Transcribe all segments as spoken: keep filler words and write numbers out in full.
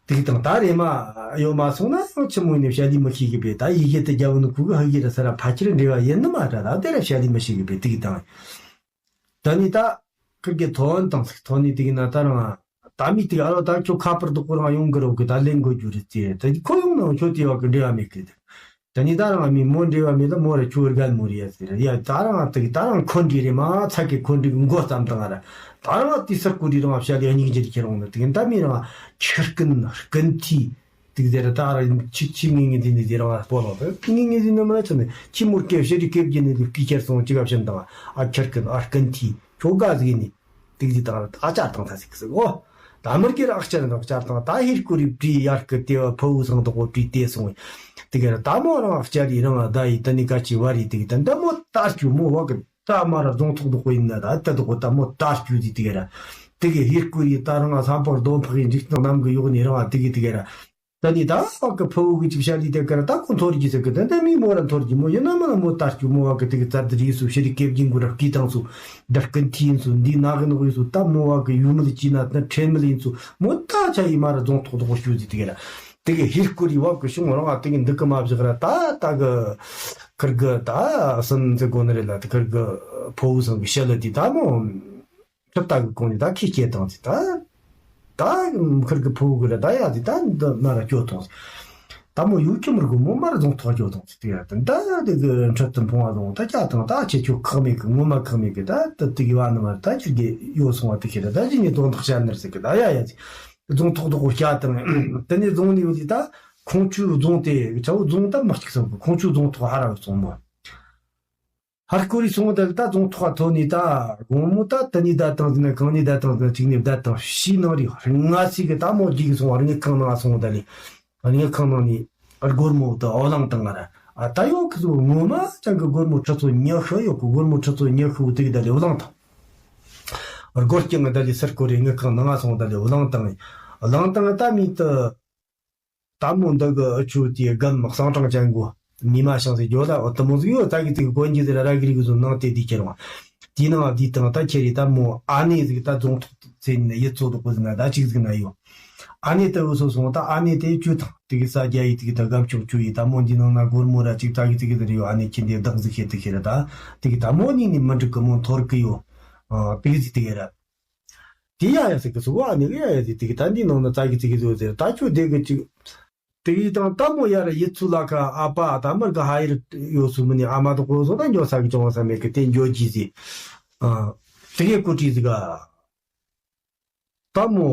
དེ་གི་དང་ད་རེམ་མ་ཡོད་མ་སོང་ན་ཡང་ཆི་མོ་ཡིན་ནས་བཤད་ལས་མི་ཤེས་གི་པས། ད་ཡི་གེ་དེ་རྒྱབ་ནི་ཁུ་གི་ཧི་གི་ར་ས་ར་ཕ་ཁྱེར་འབྲེལ་བ་ཡིན་ནི་མ་ར། ད་དེ་ར་བཤད་ལས་མི་ཤེས་གི་པས། དེ་གི་དང་། ད་ནི་ད་ཁིར་གི་ཐོན་དང་ཐོན་ནི་དེ་གི་ན་ད་རང་ད་མི་དེ་གི་ཨ་རོ་ད་ཁྱོད་ཁ་པར་དུ་ཁོ་རང་ཡོང་གི་རོགས་གི་ད་ལེན་དགོས་རྒྱུ་རེད་ཅེས། ད་ཁོ་ཡོང་ནའང་ཁྱོད་དེ་བ་གི་འབྲེལ་བ་མེད་གི། ད་ནི་ད་རང་མི་མོ་འབྲེལ་བ་མེད་ལ་མོ་ར་ཁྱོད་རྒན་མོ་རེད་ཡ་ཟེར་ཡ། ད་རང་དེ་གི་ད་རང་འཁོན་འདྲིས་རེད་མ་ཚ་གི་འཁོན་འདྲིས་གི་མགོ་བརྩམས་དང་ང་ར། ད་རང་དེ་སར་ཀུ་རི་རང་བཤད་ལས་སྙིང་རྗེ་ཁྱེར་འོང་ནི་དེ་གི་ད་མི་རང་ཁྱི་རྐུན་རྐུན་ཐི། དེ་གི་དེ་ར་ད་ར་ཁྱི་ཁྱི་ངེ་ངེ་དེ་ནི་དེ་རང་སྤོ་ལོ་དེ་ངེ་ངེ་དེ་ནི་མ་ཆ་ནི་ཁྱི་མོར་སྐད་བཤད་དེ་སྐད་བརྒྱབ་ནི་དེ་སྐད་ཁྱེར་སོང་ཅི་ག་བཤད་དང་ཨ་ཁྱི་རྐུན་ཨ་རྐུན་ཐི་ཁྱོད་ག་ཟིག་ནི། དེ་གི་དེ་དང་ཨ་ཅར་དང་ད་ཟིག་ཟིག་ཨོ། ད་མི་རྒྱུ་ར་ཨ་ཅར་དང་ཨ་ཅར་དང་ད་ཧིར་ཀུ་རི་བྲིས་ཡར་ཀི་དེ་བ་ཕུ་བོ་སང་དོག་པོ་བྲིས་དེ་སོང་། དེ་གི་ར་ད་མོ་རང་ཨ་ཅར་རི་རང་ཨ་ད་ཡི་ད་ནི་ག་ཅི་བ་རི་དེ་གི་ད་ད་མོ་ད་རྒྱུ་མོ་བ་གི་ད་མ་ར་རྫོང་ཐོག་དོག་པོ་ཡིན་ན་ད་ད་དོག་པོ་ད་མོ་ད་རྒྱུ་དེ་དེ་གི་ར། དེ་གི་ཧིར་ཀུ་རི་ད་རང་ཨ་སམ་པར་རྡོ་འཕག་ཡིན་འཇིག་དང་ནམ་གི་ཡོག་ནི་རང་ཨ་དེ་གི་དེ་གི་ར། ད་ནི་ད་བ་གི་ཕུ་བོ་གི་ཅིག་བཤད་ལི་དེ་གར་ད་ཁོ་འཐོར་གྱི་ཟེར་གི་ད་ད་མི་མོ་ར་འཐོར་གྱི་མོ་ཡིན་ན་མ་ན་མོ་ད་སྐྱུ་མོ་བ་གི་དེ་གི་ཙར་དི་རིས་སུ་ཤི་རི་སྐེབ་ཀྱི་མགོ་ར་སྐྱི་དང་སུ་ད་རྐུན་ཐི་ཡིན་སུ་འདི་ན་གི་ནོ་ཡིན་སུ་ད་མོ་བ་གི་ཡུ་མི་ལི་ཅི་ན་ད་ཁྲེ་མི་ལི་ཡིན་སུ་མོ་ད་ཆ་ཡི་མ་ར་རྫོང་ཐོག་ཐོག་ཤུ་ཟི་དེ་གི་ར་དེ་གི་ཧིར་ཀུ་རི་བ་གི་ཤུང་རང་ཨ་དེ་གི་འདི་གི་མ་བཞག་ར་ད་ད་གི་ཁིར་གི་ད་སུན་ཟི་གོ་ནི་རེད་ལ་དེ་ཁིར་གི་ཕུ་བོ་སང་གི་ཤི་ལི་དེ་ད་མོ། ཁྱབ་ལྟ་གི་གོང་ནས་ད་ཁྱི་སྐྱེས་དང་དེ་ད། ད་ཁིར་གི་ཕུ་གུ་ར་ད་ཡ་དེ་ད་འདི་མ་ར་སྐྱོ་དང་། ད་མོ་ཡུག་ཁྱི་མུར་གི་མོ་མ་ར་རྫོང་ཐོག་སྐྱོ་དང་དེ་ཡ་དེ་ད་དེ་གི་འཕྲོད་དུ་འཕོང་བ་རྫོང་ད་སྐྱ་དང་ད་ཁྱེད་ཁྱོད་ཁག་མེད་གི་ངོ་མ་ཁག་མེད་གི་ད་དེ་དེ་གི་བ་ནི་མ་ར་ད་ཁྱེད་གི་ཡོད་སོང་བ་དེ་ཁྱེད་ར་ད་ཅི་ནས་དོན་དག་བཤད་ནི་རེད་ཟེར་གི་ད་ཡ་ཡ་དེ་རྫོང་ཐོག་ཐོག་གོ་སྐྱ་དང་དེ་ནས་རྫོང་ནས་ཡོད་དེ་ད་ཁོང་ཆུ་རྫོང་དེ་ཆ་བོ་རྫོང་ད་མ་གཅིག་སོང་གི་ཁོང་ཆུ་རྫོང་ཐོག་ཧ་ར་བ་སོང་མོ། ཧར་ཀོ་རི་སོང་བ་དེ་ད་རྫོང་ཐོག་ཐོན་ནས་ད་དགོང་མོ་ད་དེ་ནས་བསྡད་དང་ཟིན་ན་གང་ནས་བསྡད་དང་ཟིན་ན་གཅིག་ནས་བསྡད་དང་ཕྱིའི་ནང་རི་ང་སི་གི་ད་མོ་རྒྱུག་སོང་བ་རི་ངའི་ཁང་ནང་སོང་བ་ད་ལས་རི་ངའི་ཁང་ནང་ནས་སྒོར་མོ་ད་ཨོ་ལང་དང་ང་ར་ཨ་ད་ཡོད་གི་སོ་ངོ་མ་ཅང་གི་སྒོར་མོ་ཁྲི་ཚོ་ཉི་ཤུ་ཡོད་གི་སྒོར་མོ་ཁྲི་ཚོ་ཉི་ཤུ་དེ་གི་ད་ལས་ཨོ་ལང་དང་སྒོར་སྐྱེ་ང་ད་ལས་སར་ཀོ་རི་ངའི་ཁང་ནང་སོང་བ་ད་ལས་ཨོ་ལང་དང་ཨོ་ལང་དང་ད་མི་ད། ད་མོ་འདི་གི་ཨུ་ཆུ་དེ་སྒམ་གསང་དྲང་ཅན་གོ། མི་མ་ཤང་ཟེར་རྒྱོ་ད་འོ་ད་མོ་ཟིག་ཡོད་ད་གི་དེ་གི་གོན་གྱི་ཟེར་ར་གི་རི་གི་ཟུ་ནང་དེ་དེ་ཁྱེར་བ། དེ་ནང་དེ་དང་ད་ཁྱེར་རི་ད་མོ་ཨ་ནེ་ཟིག་ད་རྫོང་ཐོག་ཚེ་ནི་ཡི་ཚོ་དོ་གོ་ཟིན་ན་ད་ཅིག་ཟིག་ན་ཡོད། ཨ་ནེ་ད་འུ་སོ་སོང་ད་ཨ་ནེ་དེ་ཆུ་དང་དེ་གི་ས་རྒྱ་ཡི་དེ་གི་ད་སྒམ་ཆོག་ཆུ་ཡི་ད་མོ་འདི་ནང་ན་སྒོར་མོ་ར་ཅིག་ད་གི་དེ་གི་ཟེར་ཡོད། ཨ་ནེ་ཁྱེར་འདི་བདག་ཟིག་ཁྱེར་དེ་ཁྱེར་ད་དེ་གི་ད་མོ་ནི་ནི་མི་འགྲིག་གི་མོ་འཐོར་གི་ཡོད། དེ་གི་ཟིག་དེ་གི་ར། དེ་ཡ་ཡ་ཟེར་གི་སུ་བ་ནི་གི་ཡ་ཡ་ཟེར་དེ་གི་ད་འདི་ནང་ན་ཙ་གི་ཙི་གི་ཟོ་ཟེར་ད་ཁྱོད་དེ་གི་ཅིག་དེ་གི་དང་ད་མོ་ཡ་ར་ཡིད་ཚུལ་ལ་ཁ་ཨ་ཕ་ད་མར་གི་ཧ་ཡིར་ཡོད་སུ་མི་ནི་ཨ་མ་དོ་གོ་སོ་ད་འགྱོ་ས་གི་ཅོང་ས་མེད་གི་དེ་འགྱོ་གི་ཟེར། ཨ་དེ་གི་ཀུ་ཀྲི་ཟིག་ག་ད་མོ་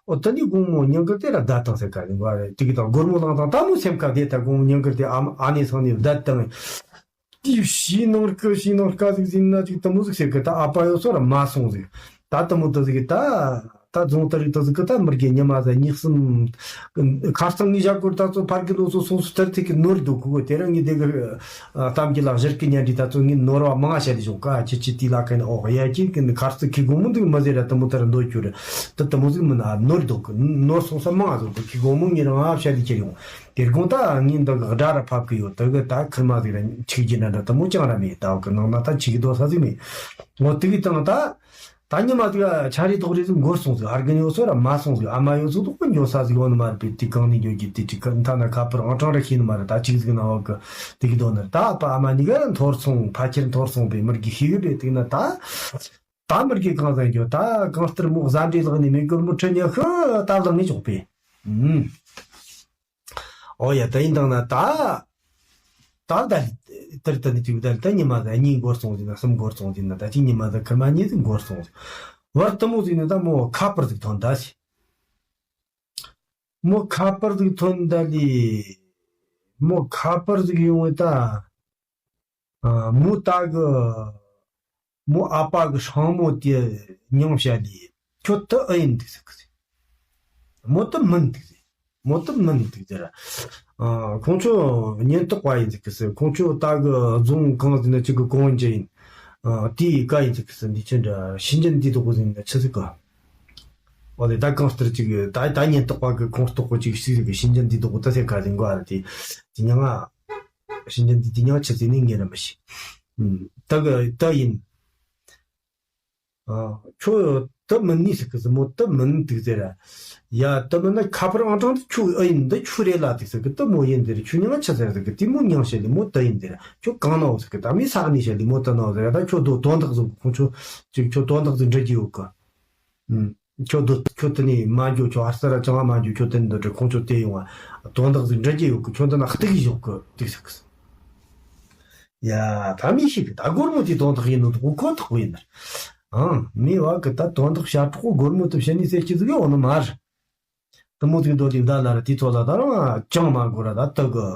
ཨོ་ད་ནི་དགོང་མོ་ཉིན་དཀར་དེ་ར་བསྡད་དང་ཟེར་ག་ནི་བ་རེད། དེ་གི་དང་སྒོར་མོ་བླངས་དང་ད་མོ་སེམས་ཁ་བདེ་ད་དགོང་མོ་ཉིན་དཀར་དེ་ཨ་མ་ཨ་ནེ་སང་ནི་བསྡད་དང་། དེའི་ཕྱིའི་ནང་སྐུ་ཕྱིའི་ནང་སྐ་ཟིག་ཟིན་ན་ཅིག་དུ་མོ་ཟིག་ཟེར་གི་ད་ཨ་ཕ་ཡོད་སོ་ར་མ་སོང་ཟིག་ད་དུ་མོ་དུ་ཟིག་ད་ད་རྫོང་དུ་རིག་དུ་ཟིག་གི་ད་མི་རྒན་ཉི་མ་ཟ་གཉིས་གསུམ་ཁ་རྩང་ངི་ཞག་གོར་ད་ཚོ་ཕར་གི་ལོ་སོ་སོང་སུ་ཐར་ཐིག་གི་ནོར་འདུག་གི་གོ། དེ་རིང་ངི་དེ་གི་གཏམ་གྱི་ལག་བཞིར་གི་ཉན་དྲི་ད་ཚོ་ངི་ནོར་བ་མང་ང་བཤད་དེ་བྱུང་ཀ་ཁྱི་ཁྱི་དེ་ལ་ཁ་ནི་ཨོ་ཡ་ཁྱི་གི་ནི་ཁ་རྩང་ཁི་གོང་མོ་འདུག་མི་ཟེར་ར་དུ་མོ་ཐར་འདོད་གྱུར་ད་དུ་མོ་ཟིག་མི་ན་ནོར་འདུག་གི་ནོར་སོང་ས་མང་ང་ཟོ་གི་ཁི་གོང་མོ་ངི་རང་ང་བཤད་དེ་ཁྱེར་ཡོང་། དེ་དགོང་ད་ངས་འདི་གི་དགྲ་ར་ཕབ་གི་ཡོད། དེ་གི་ད་ཁིར་མ་ཟིག་ར་འཆིག་རྒྱུ་འདྲ་འདྲ་དུ་མོ་ཅང་ར་མེད། ད་གི་ནང་ན་ད་འཆིག་རྡོ་ས་ཟིག་མེད། ངོ་དེ་གི་དང་ད་ད་ཉི་མ་ཟིག་ཆ་རེ་དོག་རེ་ཟིག་འགོར་སོང་ཟིག་ཨར་གི་ཉོ་སོ་ར་མ་སོང་ཟིག་ཨ་མ་ཡོད་ཟིག་དོག་གི་འགྱོ་ས་ཟིག་ཡོད་ནི་མ་རེད་པས། དེ་གང་ནས་འགྱོ་རྒྱུ་དེ་ཅིག་གི་མཐའ་ན་ཁ་པར་ཨང་གྲངས་ར་ཤེས་ནི་མ་རེད། ད་ཅིག་ཟིག་ན་འོག་གི་དེ་གི་དོ་ནི་རེད། ད་ཨ་ཕ་ཨ་མ་གཉིས་ཀ་འཐོར་སོང་། ཕ་ཁྱེར་འཐོར་སོང་པས་མི་རྒས་ཤི་གི་པས། དེ་ན་ད་ད་མི་རྒས་གང་ཟིག་འགྱོ། ད་གང་ལྟར་མོ་བཟའ་འདྲེ་ལག་ནས་མི་དགོས་མོ་ཁྲི་ཉི་ཤུ་ད་ལག་ནས་ཆོག་པས། ཨུམ། ཨོ་ཡ་ད་ཡིན་དང་ན་ད། ད་ད་ལྟར་ད་ནི་དུས་ད་ད་ཉི་མ་ད་གཉིས་འགོར་སོང་ཟིན་ན་གསུམ་འགོར་སོང་ཟིན་ན་ད་ཅི་ཉི་མ་ད་ཁིར་མ་གཉིས་ཟིག་འགོར་སོང་ཟིན། བར་དུ་མོ་ཟིག་ནི་ད་མོ་ཁ་པར་ཟིག་ཐོན་ད་ཟིན། མོ་ཁ་པར་ཟིག་ཐོན་ད་ལི། མོ་ཁ་པར་ཟིག་ཡོང་བའི་ད། ཨ། མོ་ད་གི། མོ་ཨ་ཕ་གི་སྲང་མོ་དེ་མྱིང་བཤད་ལི། ཁྱོད་ད་ཨེ་ཡིན་འདུག་ཟེར་གི་ཟེར། མོ་ད་མིན་འདུག་ཟེར། མོ་ད་མིན་འདུག་ཟེར། ཨ། ཁོང་ཚོ་ཉེན་རྟོག་པ་ཡིན་ཟེར་གི་ཟེར། ཁོང་ཚོ་ད་གི་རྫོང་གང་ཟེར་ན་ཅིག་གི་གོང་འཇི་ཡིན། ཨ། དེའི་བཀའ་ཡིན་ཟེར་གི་ཟེར། འདི་ཆེན་འདྲ་ཤིན་ཅན་འདི་དོག་གོ་ཟེར་ན་ཆི་ཟིག་ག་ཨོ་ལེ་ད་གང་ལྟར་ཅིག་ད་ད་ཉེན་རྟོག་པ་གི་ཁོང་རྟོག་པོ་ཅིག་ཟེར་གི་ཤིན་ཅན་འདི་དོག་གོ་ད་ཟེར་ག་ཟེར་གོ་ཨ་ར་དེ་དེ་ཉང་ང་། ཤིན་ཅན་འདི་དེ་ཉག་ཆི་ཟིག་ནི་ངེད་ར་མི་ཤེས། ཨུམ། ད་གི་ད་ཡིན། ཨ། ཁྱོད་དེ་མིན་ནི་ཟེར་གི་ཟིག་མོ། དེ་མིན་འདུག་ཟེར། ཡ། དེ་མིན་ན་ཁ་པར་ཨང་གྲངས་དེ་ཁྱོད་ཨེ་ཡིན། འདི་ཁྱོད་རེད་ལ་འདུག་ཟེར་གི། དེ་མོ་ཡིན་ཟེར། ཁྱོད་མྱིང་ང་ཆི་ཟེར་ཟེར་གི། དེ་མོ་མྱིང་བཤད་ལེ་མོ་དེ་ཡིན་ཟེར། ཁྱོད་གང་ན་ཡོད་ཟེར་གི། ད་མི་ས་གནས་བཤད་ལེ་མོ་དེ་ན་ཡོད་ཟེར། ད་ཁྱོད་དོ་དོན་དག་ཟིག་ཁོང་ཚོ་ཅིག་ཁྱོད་དོན་དག་ཟིག་འདྲི་རྒྱུ་ཡོད་གི། ཨུམ། ཁྱོད་དོ་ཁྱོད་དེ་ནས་མ་འགྱོ། ཁྱོད་ཧར་ས་ར་ཅང་མ་འགྱོ། ཁྱོད་དེ་ནས་འདི་འདྲ་ཁོང་ཚོ་དེ་ཡོང་བ་དོན་དག་ཟིག་འདྲི་རྒྱུ་ཡོད་གི། ཁྱོད་འདི་ན་གཏུག་གི་ཡོད་གི་འདུག་ཟེར་གི། ཡ། ད་མི་ཤེས་གི། ད་སྒོར་མོ་དེ་དོན་དག་ཡིན་ནོ་འདུག་གོ། ཁོ་ཐག་པོ་ཡིན་ནར། ཨང་། མི་བ་གི་ད་དོན་དག་བཤད་གྲོགས་སྒོར་མོ་དེ་བཤད་ནི་ཟེར་གྱི་ཟིག་ཡོད་ནི་མ་རེད། དེ་མོ་ཟིག་འདོད་དེ་བསྡད་ན་ར་དེ་ཚོ་ལ་ད་རང་ཅང་མ་དགོས་ར། ད་དེ་གི་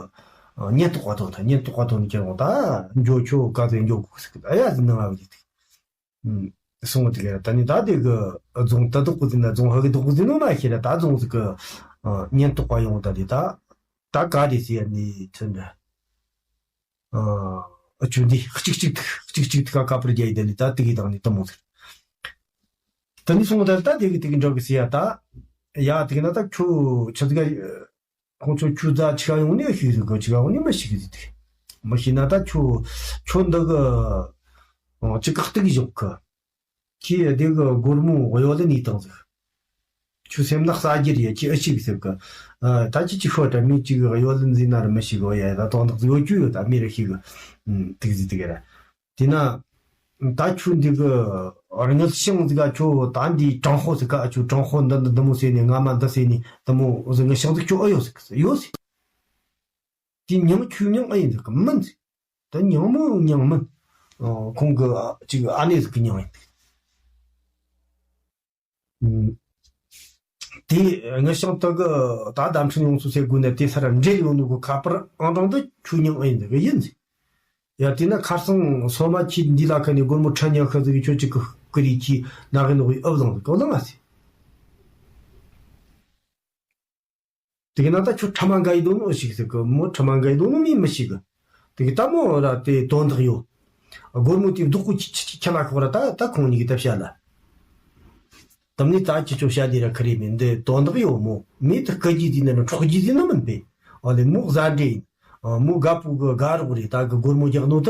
ཉེན་རྟོག་པ་ཐོན་ཐལ། ཉེན་རྟོག་པ་ཐོན་ནི་ཁྱེར་འོང་། ད་འགྱོ་ཆོག་ག་ཚོད་འགྱོ་དགོས་ཟེར་གི། ཨ་ཡ་ཟིག་ནང་ང་བ་ལི་ཐིག་ཨུམ། སོང་དེ་ག་ད་ནི་ད་དེ་གི་རྫོང་ད་དོག་གི་ཟིན་ན་རྫོང་ཧ་གི་དོག་གི་ཟིན་ནོ་མ་ཤེས་ར། ད་རྫོང་ཟིག་གི་ཉེན་རྟོག་པ་ཡོང་ད་དེ་ད་ད་ག་རེ་ཟེར་ནི་ཚོད་འདྲ། ཨ། ཆུ་འདི་གཅིག་གཅིག་ཐིག་གཅིག་གཅིག་ཐིག་ག་ཁ་པར་རྒྱག་ཡི་ད་ནི་ད་དེ་གི་དང་ནི་དེ་མོ་ཟིག་ད་ནི་སོང་ད་ད་དེ་གི་དེ་གི་འགྲོ་གི་ཟེར་ཡ། ད་ཡ་དེ་གི་ན་ད་ཁྱོད་ཆི་ཟིག་ག་ཁོང་ཚོ་ཁྱོད་རྩ་ཆི་ག་ཡོང་ནི་ཤིག་ཟིག་གི། ཆི་ག་ཡོང་ནི་མི་ཤིག་ཟིག་དེ་མི་ཤེས་ན། ད་ཁྱོད་ཁྱོད་འདི་གི་ཅི་ཁག་ཏུ་གི་ཞོག་གི། ཁྱི་དེ་གི་སྒོར་མོ་གཡོ་ལེན་ནི་དང་ཟིག་ཁྱོད་སེམས་ནག་ས་རྒྱུ་རེད། ཁྱི་ཨི་ཤིག་ཟེར་གི། ཨ། ད་ཅི་ཅི་ཤོད་དྲ། མི་གཅིག་གི་གཡོ་ལེན་ཟིན་ན་ར་མི་ཤིག་གི། ཡ། ད་དོན་དག་ཟིག་ཡོད་རྒྱུ་ཡོད། ད་མི་ར་ཤིག་གི་ཏིག་ཟིག་ཏིག་ར། དེ་ན་ད་ཁྱོད་འདི་གི་དངུལ་ཤང་ཟིག་ག་ཁྱོད་ད་འདི་གྲངས་ཧོ་ཟིག་ག་ཁྱོད་གྲངས་ཧོ་འདི་འདི་འདི་མོ་ཟེར་ནས། ང་མ་འདི་ཟེར་ནས་འདི་མོ་ཟིག་དངུལ་ཤང་ཟིག་ཁྱོད་ཨེ་ཡོད་ཟིག་གི། ཡོད་ཟིག་དེ་མྱིང་ཁྱོད་མྱིང་ཨེ་ཡིན་ཟིག་གི་མིན་ཟིག་དེ་མྱིང་མོ་མྱིང་མིན། ཨ། ཁོང་གི་ཅིག་ཨ་ནེ་ཟིག་གི་མྱིང་ཡིན་ཟིག་ཨུམ། དེ་དངུལ་ཤང་དག་གི་ད་བརྡ་འཕྲིན་ཡོངས་སུ་ཟེར་དགོས་ན། དེ་སར་འབྲེལ་ཡོང་ནོ་གི་ཁ་པར་ཨང་གྲངས་འདི་ཁྱོད་མྱིང་ཨེ་ཡིན་ཟིག་གི་ཡིན་ཟིག་ཡ། དེ་ན་ཁ་སང་སོ་མ་ཁྱི་འདི་ལ་ཁ་ནས་སྒོར་མོ་ཁྲི་ཉི་ཤུ་ཟིག་ཁྱོད་ཅིག་གི་ཀི་རི་ཁྱི་ན་གི་ནོ་གི་ཨབ་ལང་ཟིག་གི་ཨབ་ལང་ཨ་ཟིག་དེ་གི་ན་ད་ཁྱོད་ཁྲ་མ་འགའ་ཡི་དོ་ནོ་ཞིག་ཟེར་གི་མོ། ཁྲ་མ་འགའ་ཡི་དོ་ནོ་མི་མི་ཞིག་གི། དེ་གི་ད་མོ་ར་དེ་དོན་དག་ཡོད། སྒོར་མོ་དེ་བདག་པོ་ཁྱི་ཁྱི་ཁྱི་ཁྱི་ལ་ཤོག་ར། ད་ད་ཁོང་གཉིས་གི་ད་བཤད་ལ། དམ་ནི་ད་ཁྱི་ཆོ་བཤད་ལི་ར་ཁ་རེ་མིན། འདི་དོན་དག་ཡོད་མོ། མི་དེ་སྐུ་རྒྱུ་དེ་ནི་འཕྲོག་རྒྱུ་དེ་ནི་མིན་པས། ཨོ་ལེ་མོ་གཟའ་འདྲེ་ཡིན། ཨ། མོ་དགའ་པོ་གི་དགའ་རོགས་རེད། ད་གི་སྒོར་མོ་རྒྱག་ནོ་ད།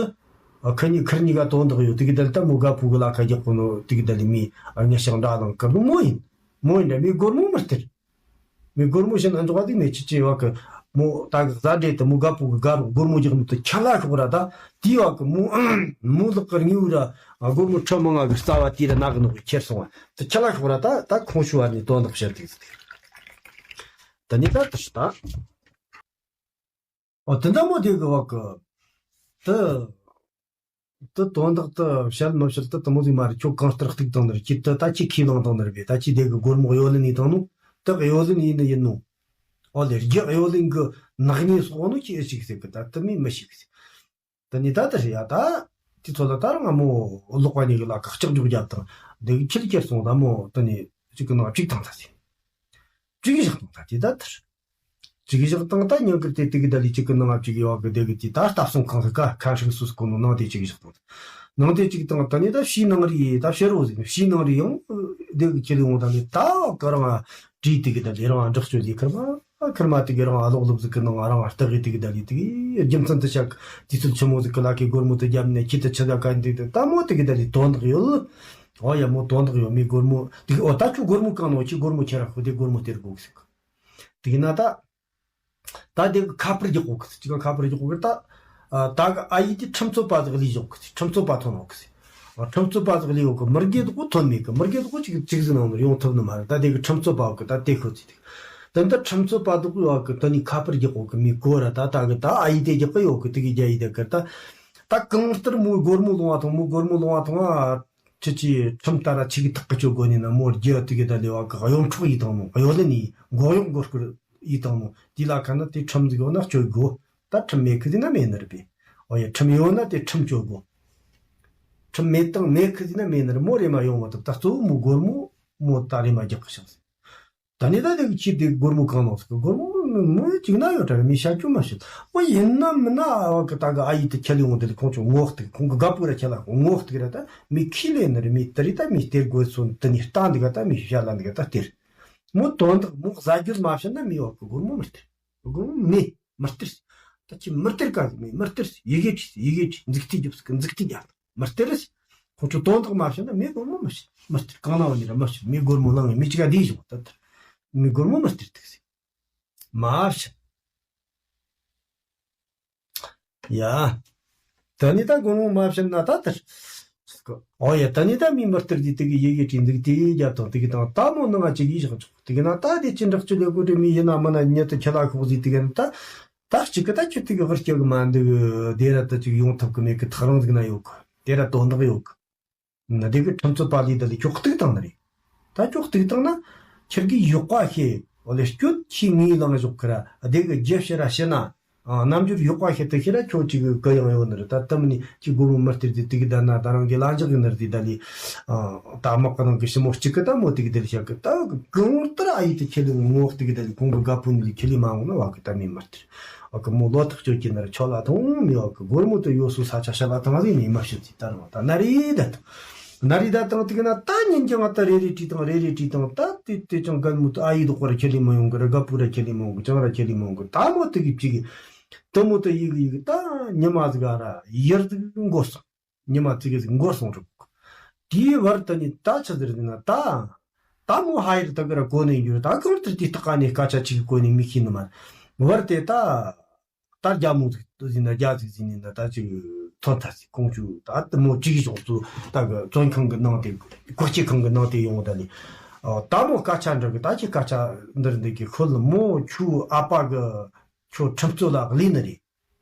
ཨ། ཁ་ཉིན་ཁར་གཉིས་ཀ་དོན་དག་ཡོད། དེ་གི་དལ་ད་མོ་དགའ་པོ་གི་ལ་ཁ་རྒྱག་གོ་ནོ་དེ་གི་དལ་མི་ཨ་ངས་ཞང་འདྲ་དང་གི་མོ་ཡིན། མོ་ཡིན་འདྲ་མི་སྒོར་མོ་མི་སྟེར། མི་སྒོར་མོ་བྱིན་ཨ་འཇོག་པ་དེ་མེད་ཅི་ཅི་བ་གི། མོ་ད་གི་གཟའ་འདྲེ་དེ་མོ་དགའ་པོ་གི་དགའ་རོགས་སྒོར་མོ་རྒྱག་ནོ་དེ་ཁྱི་ལ་ཤོག་ར། ད་དེ་བ་གི་མོ་མོ་ལག་གི་དངུལ་ར་སྒོར་མོ་ཁྲི་མང་ང་གི་རྩ་བ་དེ་ར་ན་གི་ནོ་གི་ཁྱེར་སོང་བ་དེ་ཁྱི་ལ་ཤོག་ར། ད་ད་ཁོང་ཞུ་བ་ནི་དོན་དག་བཤད་དེ་ད་ནི་ད་དུ་ཤི་ད། ཨོ། དེ་འདྲ་མོ་དེ་གི་བ་གི། དེ། དེ་དོན་དག་དེ་བཤད་མི་བཤད་དེ་དེ་མོ་ཟིག་མ་རེད། ཁྱོད་གང་ལྟར་གཏུག་བཏང་ནི་རེད། ཁྱེད་དེ་ད་ཁྱེད་ཁས་བླངས་བཏང་ནི་རེད་པས། ད་ཁྱེད་དེ་གི་སྒོར་མོ་གཡོ་ལེན་ཡིན་བཏང་ནོ། དེ་གཡོ་ལེན་ཡིན་ནི་ཡིན་ནོ། ཨོ་ལེ་རྒྱུ་གཡོ་ལེན་གི་ནག་ཉེས་སོགས་ནོ་ཁྱེད་ཨེ་ཞིག་ཟེར་གི། ད་དེ་མི་མི་ཞིག་ཟེར། དེ་ནི་ད་དེ་རེད་ཡ། ད་དེ་ཚོ་ལ་ད་རང་ང་མོ་ལོག་པ་ཉིད་ཀྱི་ལ་ཁག་ལྕགས་འཇོག་རྒྱབ་དང་། དེ་གི་ཁྱེར་ཁྱེར་སོང་ད་མོ་དེ་ནི་གཅིག་གི་ནང་གཅིག་བཏང་ད་ཟེར། གཅིག་གི་བཞག་བཏང་ད་དེ་ད་དེར། གཅིག་བཞག་དང་ད་ཉིན་དཀར་དེ་དེ་གི་ད་ལི་གཅིག་གི་ནང་ང་གཅིག་ཡོད་གི། དེ་གི་དེ་ད་ལྟ་སོང་གང་གི་ཀ་ཁ་ཧྲིག་སུ་སུ་གོ་ནོ་ནང་དེ་གཅིག་བཞག་དང་། ནང་དེ་གཅིག་དང་ད་ནི་ད་ཕྱི་ནང་རི་ད་ཕྱི་རོ་ཟིག་ཕྱི་ནང་རི་ཡང་དེ་གི་ཁྱེར་ཡོང་ད་ནི་ད་ག་རང་ང་བྲིས་དེ་གི་ད་ལི་རང་འདྲག་ཅོ་ལི་ཁར་མ་ཁར་མ་དེ་གི་རང་ཨ་ལོག་ལོག་ཟིག་གི་ནང་ང་རང་ལྟ་གི་དེ་གི་ད་ལི་དེ་གི་རྒྱུ་མཚན་དུ་ཆག་དུས་ཚོད་ཆི་མོ་ཟིག་གི་ལ་ཁའི་སྒོར་མོ་དེ་རྒྱབ་ནས་ཁྱི་དེ་ཆི་ད་ག་འདི་དེ་ད་མོ་དེ་གི་ད་ལི་དོན་དག་ཡོད། ཨོ་ཡ་མོ་དོན་དག་ཡོད། མི་སྒོར་མོ་དེ་གི་ཨོ་ད་ཁྱོད་སྒོར་མོ་གང་ནོ་ཁྱི་སྒོར་མོ་ཁྱེར་ར་ཁོ་དེ་སྒོར་མོ་སྟེར་དགོས་ཟིག་དེ་གི་ན་ད། ད་དེ་གི་ཁ་པར་རྒྱག་གོ་གི་ཅི་ག་ཁ་པར་རྒྱག་གོ་གི་ད། ཨ། ད་གི་ཨ་ཡི་དེ་ཁྲིམས་རྩོད་པ་ཟིག་ལས་ཞོག་གི་ཁྲིམས་རྩོད་པ་ཐོན་རོག་གི་ཨ། ཁྲིམས་རྩོད་པ་ཟིག་ལས་ཡོད་གི། མི་རྒྱུ་དག་ཐོན་མེད་གི། མི་རྒྱུ་དག་གཅིག་གཅིག་ཟིག་ནང་ནས་ཡོང་ཐུབ་ནི་མ་རེད། ད་དེ་གི་ཁྲིམས་རྩོད་པ་ཡོད་གི་ད་དེ་ཤོད་ཚིག་དེ། ད་འདི་ཁྲིམས་རྩོད་པ་དག་ཡོད་གི་དེ་ནི་ཁ་པར་རྒྱག་གོ་གི་མི་གོ་ར། ད་ད་གི་ད་ཨ་ཡི་དེ་རྒྱག་གི་ཡོད་གི་དེ་གི་རྒྱ་ཡི་དེ་གི་ད། ད་གང་ལྟར་མོའི་སྒོར་མོ་ལོང་བ་ཐོང་། མོའི་སྒོར་མོ་ལོང་བ་ཐོང་ཨ། ཁྱེད་ཀྱིས་ཁྲིམས་ལྟར་ཁྱེད་ཀྱིས་ཐག་གི་གཅོད་དགོས་ནི་ན། མོ་རྒྱུ་དེ་གི་ད་ལས་བ་གི་གཡོ་འཕྲོག་ཡིས་བཏང་ནོ། གཡོ་ལེན་ཡིས་མགོ་གཡོག་མགོ་སྐོར་ཡིས་བཏང་ནོ། དེ་ལ་ཁ་ན་དེ་ཁྲིམས་ཟིག་ཡོད་ན་གཅོད་དགོས། ད་ཁྲིམས་མེད་ཁི་ཟིག་ན་མེད་ནི་རེད་པས། ཨོ་ཡ། ཁྲིམས་ཡོད་ན་དེ་ཁྲིམས་གཅོད་དགོས། ཁྲིམས་མེད་དང་མེད་ཁི་ཟིག་ན་མེད་ནི་རེད། མོ་རེ་མ་ཡོང་བ་དང་ད་གཙོ་བོ་མོ་སྒོར་མོ་མོ་ད་རེ་མ་རྒྱག་གི་ཤག་ཟེར། ད་ནི་ད་དེ་གི་ཁྱི་དེ་སྒོར་མོ་གང་ནོ་ཟེར་གི། སྒོར་མོ་མོ་གཅིག་ན་ཡོད་དྲ་རེད། མི་ཤ་སྐྱོ་མ་བྱེད། ཨོ་ཡིན་ན་མིན་ན་ཨ་བ་གི་ད་གི་ཨ་ཡི་དེ་ཁྱེར་ཡོང་དེ་ལ་ཁོང་ཚོ་ངོ་གཏུག་ཁོང་གི་དགའ་པོ་ར་ཁྱེར་ལ་ངོ་གཏུག་ར། ད་མི་ཁས་ལེན་ནི་རེད། མི་དེ་རེད། ད་མི་སྟེར་དགོས་སོ་དེ་ནི་ལྟ་འདི་ག་ད་མི་ཤ་ལ་འདི་ག་ད་སྟེར། མོ་དོན་དག་མོ་གཟའ་རྒྱུད་མ་བཤད་ན་མི་བ་གི་སྒོར་མོ་མི་སྟེར། སྒོར་མོ་མི་མི་སྟེར། ད་ཁྱི་མི་སྟེར་ག་གི་མི་མི་སྟེར། ཡི་གེ་བྲིས་ཡི་གེ་བྲིས་འཛུགས་ཐིག་རྒྱབ་ཟིག་གི་འཛུགས་ཐིག་རྒྱབ། མི་སྟེར། ཁོ་ཚོ་དོན་དག་མ་བཤད་ན་མི་སྒོར་མོ་མི་བཤད། མི་སྟེར། གང་ན་བ་ནི་ར་མི་བཤད། མི་སྒོར་མོ་བླངས་ངས་མི་གཅིག་ག་བསྡད་བཞག་ད་ལྟར་མི་སྒོར་མོ་མི་སྟེར་ཐུག་ཟེར། མ་བཤད། ཡ། ད་ནི་ད་སྒོར་མོ་མ་བཤད་ན་ད་ལྟར། ཨོ་ཡ། ད་ནི་ད་མི་མི་སྟེར་དེ་དེ་གི་ཡི་གེ་བྲིས་འདུག་དེ་རྒྱབ་དང་དེ་གི་དང་ད་མོ་ནང་ང་ཅིག་གིས་བཞག་ཆོག་དེ་གི་ན་ད་དེ་ཅི་འདྲ་ཅི་ལས་གོ་དྲི་མི་ཡིན་ན་མིན་ན་ཉེ་དུ་ཁྱི་ལ་ཁོག་ཟིག་དེ་གི་ན་ད། ད་གཅིག་གི་ད་ཁྱི་དེ་གི་ཧུར་སྐྱོ་གི་མ་འདུག་དེ་ར་ད་ཅིག་ཡོང་ཐབས་གི་མེད་གི་ཐག་རིང་ཟིག་ན་ཡོད་གི་དེ་ར་དོན་དག་ཡོད་གི་ན་དེ་གི་ཁྲིམས་རྩོད་པ་ལས་ད་ལས་ཁྱོད་གཏུག་བཏང་ནི་རེད། ད་ཁྱོད་གཏུག་བཏང་ན་ཁྱེད་ཀྱི་ཡག་པ་ཤེས་འོ་ལས་སྐྱོན་ཁྱི་ངའི་ལངས་ཞོག་གི་ར་དེ་གི་རྒྱབ་ཕྱི་ར་ཕྱི་ན། ཨ། རྣམ་འགྱུར་ཡག་པ་ཞིག་ཏུ་ཤེས་ར་ཁྱོད་ཅིག་གི་གུ་ཡངས་ཡོད་ནི་རེད། ད་དེ་མིན་ནི་ཁྱི་སྒོར་མོ་མི་སྟེར་དེ་དེ་གི་ད་ན་ད་རང་གི་ལ་འཇག་གི་ནི་རེད་དེ་ད་ལི། ཨ། ད་དམག་གི་ནང་གི་ཞི་མོ་གཅིག་གི་ད་མོ་དེ་གི་དེ་ལ་བཤད་གི་ད་གི་གང་ལྟར་ཨ་ཡི་དེ་ཁྱི་ལི་ངོ་དེ་གི་ད་ལི་ཁོང་གི་དགའ་པོ་ནི་ལི་ཁྱི་ལི་མ་འོང་ན་བ་གི་ད་མི་མི་སྟེར། ཨ་གི་མོ་ལོ་ཐག་གཅོད་ཀྱི་ནི་རེད་ཆོ་ལ་ཐོང་མི་བ་གི་སྒོར་མོ་དེ་ཡོད་སུ་ས་ཆ་ཤ་ལ་ཐང་ཟིག་ནི་མ་བཤད་ཅི་ད་རང་ད་ན་རེད་ད་ད། ན་རི་ད་དང་དེ་གི་ན་ད་ཉིན་རྒྱང་ང་ད་རེ་རེ་བྲིས་དང་རེ་རེ་བྲིས་དང་ད་དེ་དེ་ཅང་གད་མོ་ཨ་ཡི་དོག་པར་ཁྱེར་ལི་མ་ཡོང་གི་ར་དགའ་པོ་ར་ཁྱེར་ལི་མ་ཡོང་གི་ཅང་ར་ཁྱེར་ལི་མ་ཡོང་གི་ད་མོ་དེ་གི་བྱེད་གི་དེ་མོ་དེ་ཡི་གི་ཡི་གི་ད་ཉི་མ་ཟིག་ག་ར་ཡར་ཟིག་འགོར་སོང་། ཉི་མ་ཙི་གི་ཟིག་འགོར་སོང་རུག་དེའི་བར་དུ་ནི་ད་ཆི་ཟེར་ན་ད་ད་མོ་ཧ་ཡར་ད་གི་ར་གོ་ནས་འགྱུར་ད་གང་ལྟར་དེ་ལྟ་ག་ནས་སྐད་ཆ་ཅིག་གི་གོ་ནས་མི་ཤེས་ནི་མ་རེད། བར་དེ་ད། ད་རྒྱ་མོ་ཟིག་ཏུ་ཟིན་ན་རྒྱ་ཟིག་ཟིན་ནས་ན་ད་ཅིག་ཐོན་ཐལ་ཟིག་ཁོང་ཆུ་ད་དུ་མོ་ཅིག་གཞོགས་སུ་ད་གི་བཙོན་ཁང་གི་ནང་དེ་བཀག་སྐྱིལ་ཁང་གི་ནང་དེ་ཡོང་ད་ནི། ད་མོ་སྐད་ཆ་འདྲ་གི་ད་ཅི་སྐད་ཆ་འདིར་འདི་གི་ཁོ་ལ་མོ་ཁྱོའི་ཨ་ཕ་གི་ཁྱོད་ཁྲིམས་རྩོད་ལ་ལུས་ནི་རེད།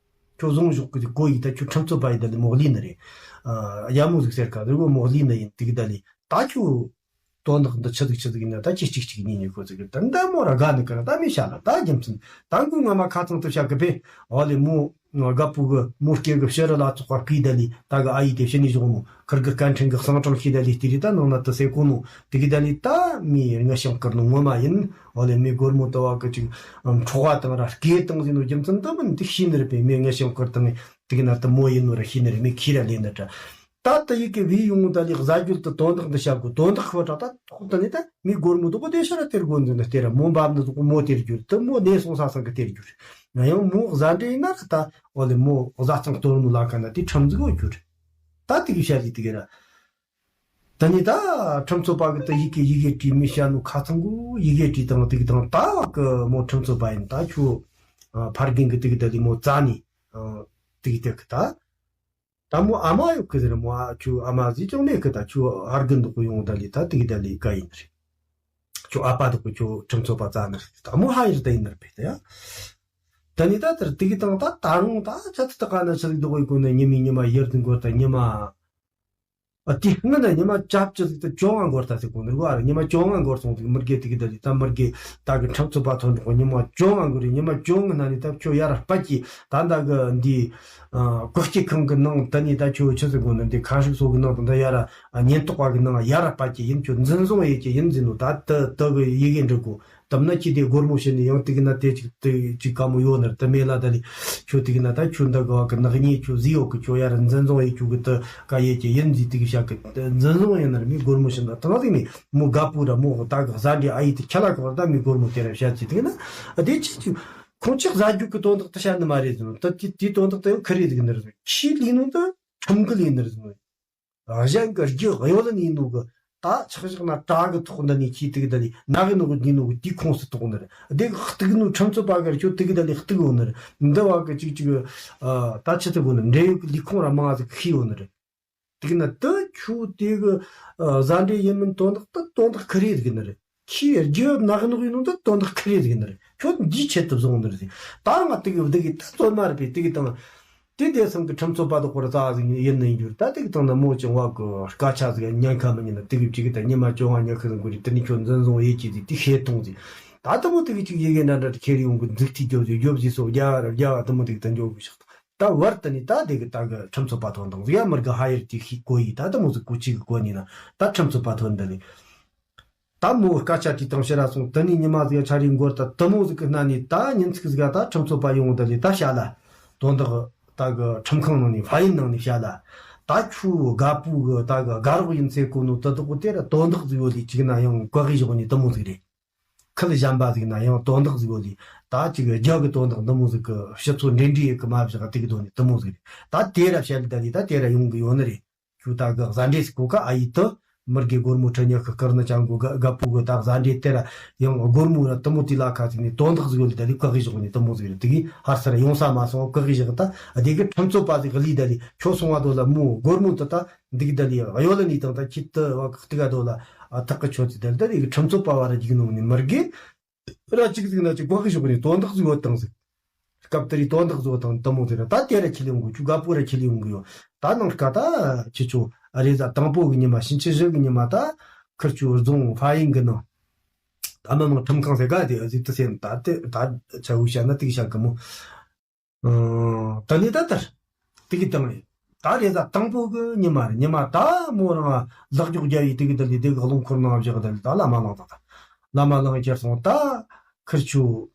ཁྱོད་བཟུང་ཞོག་གི་གོ་ཡི་ད་ཁྱོད་ཁྲིམས་རྩོད་པ་ཡི་ད་ལི་མོ་ལུས་ནི་རེད། རྒྱ་མོ་ཟིག་ཟེར་ག་རི་བོ་མོ་ལུས་ནི་ཡིན་དེ་གི་ད་ལི་ད་ཁྱོད། དོན་དག་འདི་ཆི་ཟིག་ཆི་ཟིག་ཡིན་ན་ད་ཅི་གཅིག་གཅིག་གཉིས་གཉིས་ཁོ་ཟིག་གི་ད་འདི་མོ་ར་དགའ་ནི་ཀ་ར་ད་མི་ཤ་ལ་ད་རྒྱུ་མཚན་ད་མགོ་ང་མ་ཁ་ཚང་དུ་བཤད་གི་པས་ཨོ་ལེ་མོ་དགའ་པོ་གི་མོ་སྐྱེ་གི་ཕྱི་རུ་ལ་ཚོགས་པ་བཀོད་ད་ལི་ད་གི་ཨ་ཡི་དེ་ཕྱི་ནས་བཞོག་མོ་ཁིར་གི་སྐད་འཕྲིན་གི་གསང་གྲངས་ཤེས་ད་ལི་དེ་རི་ད་ནང་ན་དུ་སེ་གོ་ནོ་དེ་གི་ད་ལི་ད་མི་ངན་ཞིང་དཀར་ནོ་ངོ་མ་ཡིན། ཨོ་ལེ་མི་སྒོར་མོ་དུ་བ་གི་ཅིག་འཕྲོག་པ་དང་ར་སྐེ་དང་ཟིན་ནོ་རྒྱུ་མཚན་ད་མིན་དེ་ཤེས་ནི་རེད་པས་མི་ངན་ཞིང་དཀར་དང་དེ་གི་ན་དུ་མོ་ཡིན་ནོ་ར་ཤེས་ནི་རེད་མི་ཁྱི་ར་ལེན་ནི་ད། ད་ལྟ་ཡི་གེ་བི་ཡོང་ད་ལི་གཟའ་རྒྱུད་དུ་དོན་དག་འདི་བྱ་དགོས་དོན་དག་ཁོ་ད་ད་ཐོག་ད་ནི་ད་མི་སྒོར་མོ་དུ་གོ་དེ་ཤ་ར་སྟེར་དགོས་འདི་ནི་སྟེར་ར་མོ་འབབ་ནི་དུ་གོ་མོ་སྟེར་རྒྱུར་དུ་མོ་གནས་སོང་ས་སང་གི་སྟེར་རྒྱུར་ང་ཡང་མོ་གཟའ་འདྲེ་ཡིན་ན་ད་འོ་ལེ་མོ་གཟའ་ཚང་གཏོར་མོ་ལ་ཀ་ན་དེ་ཁྲམ་ཟིག་འོ་རྒྱུར་ད་དེ་གི་བྱ་ལི་དེ་གི་ར་ད་ནི་ད་ཁྲམ་ཚོ་པ་གི་ད་ཡི་གེ་ཡི་གེ་བྲིས་མི་བྱ་ནུ་ཁ་ཚང་གོ་ཡི་གེ་བྲིས་དང་དེ་གི་དང་ད་བ་གི་མོ་ཁྲམ་ཚོ་པ་ཡིན་ད་ཁྱོ་ཕར་རྒན་གི་དེ་གི་ད་ལི་མོ་རྩ་ནི་དེ་གི་དེ་གི་ད། ད་མོ་ཨ་མ་ཡོད་གི་ཟེར་མོ་ཨ་ཁྱོད་ཨ་མ་ཟིག་ཅང་མེད་གི་ད་ཁྱོད་ཧར་གི་འདུག་གི་ཡོང་ད་ལི་ད་དེ་གི་ད་ལི་ག་ཡིན་རེད། ཁྱོད་ཨ་ཕ་འདུག་གི་ཁྱོད་ཁྲིམས་ཚོགས་པ་རྩ་ནི་རེད་ད་མོ་ཧ་ཡིར་ད་ཡིན་ནི་རེད་པས་ད་ཡ། ད་ནི་ད་དེར་དེ་གི་དང་ད་ད་རུང་ད་ཆ་ད་ད་ག་ན་ཆ་ཟིག་འདུག་གི་གོ་ནི་ཉི་མི་ཉི་མ་ཡིར་དུ་འགོར་ད་ཉི་མ། ཨ་དེ་སྔོན་ན་ཉི་མ་ཅབ་ཅི་ཟིག་ཏུ་བཅོ་ལྔ་འགོར་ད་ཟིག་གོ་ནི་རུ་ཨ་ར་ཉི་མ་བཅོ་ལྔ་འགོར་སོང་ཟིག་མི་རྒས་དེ་གི་ད་ལི་ད་མི་རྒས་ད་གི་ཁྲག་ཚོད་པ་ཐོན་འགྲོ་ཉི་མ་བཅོ་ལྔ་འགོར་རེ་ཉི་མ་བཅོ་ལྔ་ན་ནི་ད་ཁྱོད་ཡར་སྤད་ཀྱི་ད་ད་གི་འདི་ཀོ་སྐྱི་ཁང་གི་ནང་ད་ནི་ད་ཁྱོད་ཆི་ཟིག་གོ་ནི་འདི་ཁ་ཧྲིག་སོ་གི་ནང་ད་ད་ཡར་ཉེན་རྟོག་པ་གི་ནང་ཡར་སྤད་ཀྱི་ཡིན་ཁྱོད་འཛིན་བཟུང་ཡེ་ཀྱི་ཡིན་ཟིན་ནོ་ད་ད་ད་གི་ཡི་གེ་འབྲི་གོ་དམ་ན་ཁྱི་དེ་སྒོར་མོ་བྱིན་ནས་ཡང་དེ་གི་ན་དེ་ཅིག་དེ་ཅིག་དཀའ་མོ་ཡོད་ནར་དེ་མེད་ལ་ད་ལི་ཁྱོད་དེ་གི་ན་ད་ཁྱོད་འདི་གི་བ་གི་ནག་ཉེས་ཁྱོད་ཟིག་ཡོད་གི་ཁྱོད་ཡར་འཛིན་བཟུང་ཡེ་ཁྱོད་གི་དེ་ག་ཡེ་ཀྱི་ཡིན་ཟིག་དེ་གི་བྱ་གི་འཛིན་བཟུང་ཡེ་ནར་མི་སྒོར་མོ་བྱིན་ད་དང་ཟིག་ནི་མོ་དགའ་པོ་ར་མོ་ད་གི་གཟའ་འདྲེ་ཨ་ཡི་དེ་ཁྱ་ལ་གི་བར་ད་མི་སྒོར་མོ་དེ་ར་བྱ་ཅི་དེ་གི་ན་དེ་ཅི་ཅི་ཁོང་ཅི་གཟའ་རྒྱུག་གི་དོན་དག་དེ་བྱ་ནི་མ་རེད་ཟིན་ད་དེ་དེ་དོན་དག་དེ་ཡང་ཁི་རེད་ཟིག་ནར་ཟིན་ཁྱི་ལི་ནུ་ད་ཁྲམ་གི་ལི་ནར་ཟིན། གཞན་གྱི་རྒྱུ་གཡོ་ལ་ནི་ནུ་གི་ད་ཆག་ཆག་ན་བྲག་གི་ཐོག་འདི་ནས་ཁྱི་དེ་གི་ད་ལི་ནག་གི་ནུ་གི་འདི་ནུ་གི་དེའི་ཁོངས་སུ་གཏོགས་ནི་རེད། དེ་གི་གཏུག་ནུ་ཁྲིམས་རྩོད་པ་གར་ཁྱོད་དེ་གི་ད་ལི་གཏུག་ཡོད་ནི་རེད། འདི་བ་གི་ཅིག་ཅིག་ད་ཆི་ཐུབ་གོ་ནི་འབྲེལ་ཡོད་གི་ལས་ཁུངས་ར་མང་ཟིག་ཤི་ཡོད་ནི་རེད། དེ་གི་ན་ད་ཁྱོད་དེ་གི་བཟའ་འབྲེལ་ཡིན་མིན་དོན་དག་ད་དོན་དག་ཁི་རེད་གི་ནི་རེད། ཁྱིའི་རྒྱུ་ནག་ནོག་ཡིན་ནོ་ད་དོན་དག་ཁི་རེ་ཟིག་ནི་རེད། ཁྱོད་འདིའི་ཆེད་དུ་བཟུང་ནི་རེད་ཟིག་ད་ང་དེ་གི་བདག་གི་ད་རྩོད་མ་རེད་པས་དེ་གི་དང་། དེ་དེ་སང་གི་ཁྲིམས་རྩོད་པ་དག་པོ་ར་ཙག་ཟིག་ཡིན་ནི་ཡིན་རྒྱུ་རེད། ད་དེ་གི་དང་ན་མོ་ཅང་བ་གི་སྐད་ཆ་ཟིག་ཉན་ཁ་མི་ཉན་ན་དེ་གི་ཅིག་གི་ད་ཉི་མ་བཅོ་ལྔ་ཉི་ཤུ་ཟིག་འགོར་རེད། དེ་ནི་ཁྱོད་འཛིན་བཟུང་ཡེ་ཅི་ཟིག་དེ་ཤེས་ཐོང་ཟིག་ད་དེ་མོ་དེ་གི་ཅིག་ཡི་གེ་འདྲ་འདྲ་ཁྱེར་ཡོང་གི་འཛུགས་ཐིག་རྒྱོབ་ཟིག་རྒྱོབ་ཟིག་སོ་རྒྱ་ར་རྒྱ་བ་དེ་མོ་དེ་གི་ད་འཇོག་གི་ཤག་ད་བར་དུ་ནི་ད་དེ་གི་ད་གི་ཁྲིམས་རྩོད་པ་ཐོན་དང་ཟིག་ཡ་མི་རྒ་ཧ་ཡར་དེ་ཤེས་གོ་ཡི་ད་དེ་མོ་ཟིག་གོ་ཅིག་གི་གོ་ནི་ན་ད་ཁྲིམས་རྩོད་པ་ཐོན་འདི་ནི། ད་མོ་སྐད་ཆ་དྲིས་དང་ཕྱིར་ར་སོང་དེ་ནས་ཉི་མ་ཟིག་ཆ་རེ་འགོར་ད་དེ་མོ་ཟིག་གི་སྣ་ནས་ད་ཉིན་ཚིག་ཟིག་ད་ཁྲིམས་རྩོད་པ་ཡོང་དེ་ལས་ད་བྱ་ལ། དོན་དག་ད་གི་ཁྲིམས་ཁང་ནང་ནས་ཧྥ་ཡིན་ནང་ནས་བྱ་ལ། ད་ཁྱོའི་དགའ་པོ་གི་ད་གི་དགའ་རོགས་ཡིན་ཚེ་གོ་ནོ་དེ་དག་གི་དེ་ར་དོན་དག་ཟིག་ཡོད་ལས་ཅིག་ན་ཡང་བཀག་གི་བཞག་ནི་དེ་མོ་ཟིག་རེད། ཁི་ལ་གཞན་པ་ཟིག་ན་ཡང་དོན་དག་ཟིག་ཡོད་ལས་ད་ཅིག་རྒྱ་གི་དོན་དག་འདི་མོ་ཟིག་གི་སྤྱི་ཚོགས་འབྲེལ་འདྲིས་ཡི་གི་མ་བཞག་དེ་གི་དོན་ནི་དེ་མོ་ཟིག་རེད། ད་དེ་ར་བྱ་ལ་ད་ལས་ད་དེ་ར་ཡོང་གི་ཡོད་ནི་རེད། ཁྱོད་ད་གི་བཟའ་འདྲེ་ཟིག་གོ་ཀ་ཨ་ཡིད་དུ། མི་དགེ་སྒོར་མོ་ཁྲི་ཉི་ཤུ་དཀར་ནི་ཅང་གོ་ག་ག་པུ་གི་ད་བཟའ་འདྲེ་དེ་ར་ཡང་སྒོར་མོ་ར་དུ་མོ་དེ་ལ་ཁ་ཅིག་ནས་དོན་དག་ཟིག་ཡོད་ལ་ད་ལི་བཀག་གི་ཞོག་ནས་དུ་མོ་ཟིག་རེད་དེ་གི་ཧར་སར་ཡོང་ས་མ་སོང་བཀག་གི་ཞོག་ད་དེ་གི་ཁྲིམས་རྩོད་པ་ཟིག་གི་ལི་ད་ལི་ཁྱོད་སོང་བ་དོ་ལ་མོ་སྒོར་མོ་དུ་ད་འདུག་ད་ལི་གཡོ་ལ་ནི་དང་ད་ཁྱི་དུ་བ་བཀག་ཏི་ག་དོ་ལ་ཨ་ཐག་གི་ཆོད་ཅི་ད་ལི་ད་དེ་གི་ཁྲིམས་རྩོད་པ་བ་ར་རྒྱུག་ནོ་ནི་མི་དགེ། ར་གཅིག་ཟིག་ན་གཅིག་བཀག་གི་ཞོག་ནས་དོན་དག་ཟིག་ཡོད་དང་ཟིག་སྐབས་དེ་རིང་དོན་དག་ཟིག་ཡོད་དང་དུ་མོ་དེ་ར་ད་དེ་ར་ཁྱི་ལི་ཡོང་གི་ཁྱོད་ག་པུ་ར་ཁྱི་ལི་ཡོང་གི་ཡོད་ད་ནང་ཀ་ད་ཁྱི་ཆོ་ཨ་རེ་ཟ་དང་པོ་གི་ཉི་མ་ཕྱིན་ཆད་བཞི་གི་ཉི་མ་ད་ཁིར་ཆོ་རྫོང་ཧྥ་ཡིན་གི་ནང་ད་མི་མང་ཁྲིམས་ཁང་ཟེར་ག་དེ་ཨ་ཟིག་ཏུ་སེམས་ད་དེ་ད་ཆ་བུ་བཤད་ན་ཏིག་བཤད་གི་མོ། ཨང་། ད་ནི་ད་ལྟར། དེ་གི་དང་ཡིན། ད་རེས་ད་དང་པོ་གི་ཉི་མ་རེད། ཉི་མ་ད་མོ་རང་ལག་འཇོག་རྒྱ་ཡི་དེ་གི་ད་ལི་དེ་གི་རླུང་འཁོར་ནང་བཞག་ད་ལི་ད་བླ་མ་ལངས་ད་ད། བླ་མ་ལངས་ཁྱེར་སོང་ད། ཁིར་ཆུ་